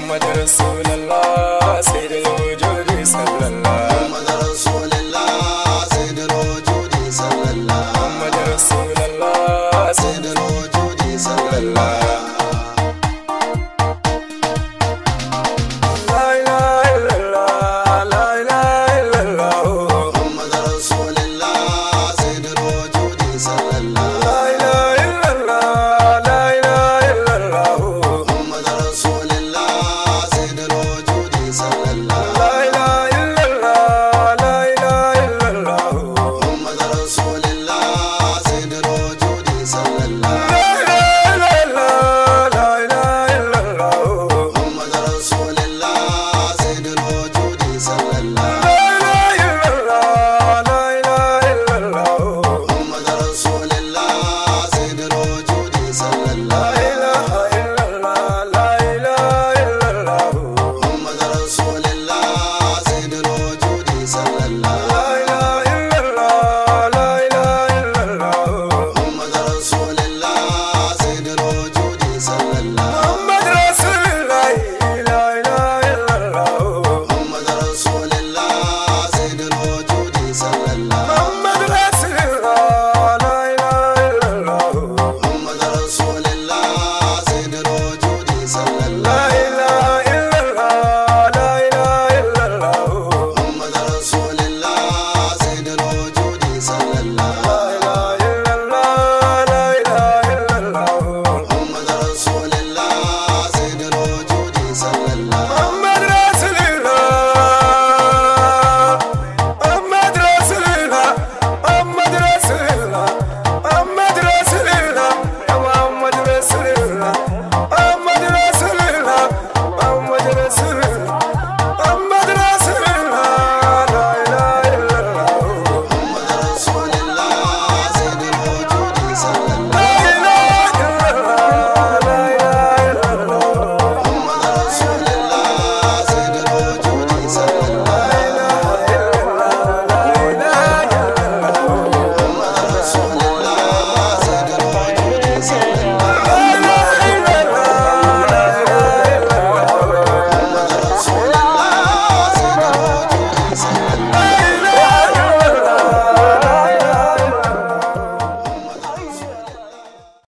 Muhammad Rasulullah Sayyidul Wujudi sallallahu. Muhammad Rasulullah Sayyidul Wujudi sallallahu. Muhammad Rasulullah Sayyidul Wujudi sallallahu. La ilaha illallah, la ilaha illallah. Muhammad Rasulullah Sayyidul Wujudi sallallahu. La ilaha illallah, la ilaha illallah. Muhammad Rasulullah Sayyidul Wujudi sallallahu. La ilaha illallah, la ilaha illallah. Muhammad Rasulullah Sayyidul Wujudi sallallahu. La ilaha illallah, la ilaha illallah. Muhammad Rasulullah Sayyidul Wujudi sallallahu. La ilaha illallah, la ilaha illallah. Muhammad Rasulullah Sayyidul Wujudi sallallahu. La ilaha illallah, la ilaha illallah. Muhammad Rasulullah Sayyidul Wujudi sallallahu. La ilaha illallah, la ilaha illallah. Muhammad Rasulullah Sayyidul Wujudi sallallahu. Muhammad Rasulullah, la ilaha illallah. Muhammad Rasulullah Sayyidul Wujudi sallallahu. Muhammad Rasulullah, la ilaha illallah. Muhammad Rasulullah Sayyidul Wujudi sallallahu. La ilaha illallah, la ilaha illallah. Muhammad Rasulullah Sayyidul Wujudi sallallahu. La ilaha illallah, la ilaha illallah. Muhammad Rasulullah Sayyidul Wujudi sallallahu. Muhammad Rasulullah, Muhammad Rasulullah, Muhammad Rasulullah, Muhammad Rasulullah, Muhammad Rasulullah, Muhammad Rasulullah, Muhammad Rasulullah, Muhammad Rasulullah, la ilaha illallah. Muhammad Rasulullah Sayyidul Wujudi sallallahu.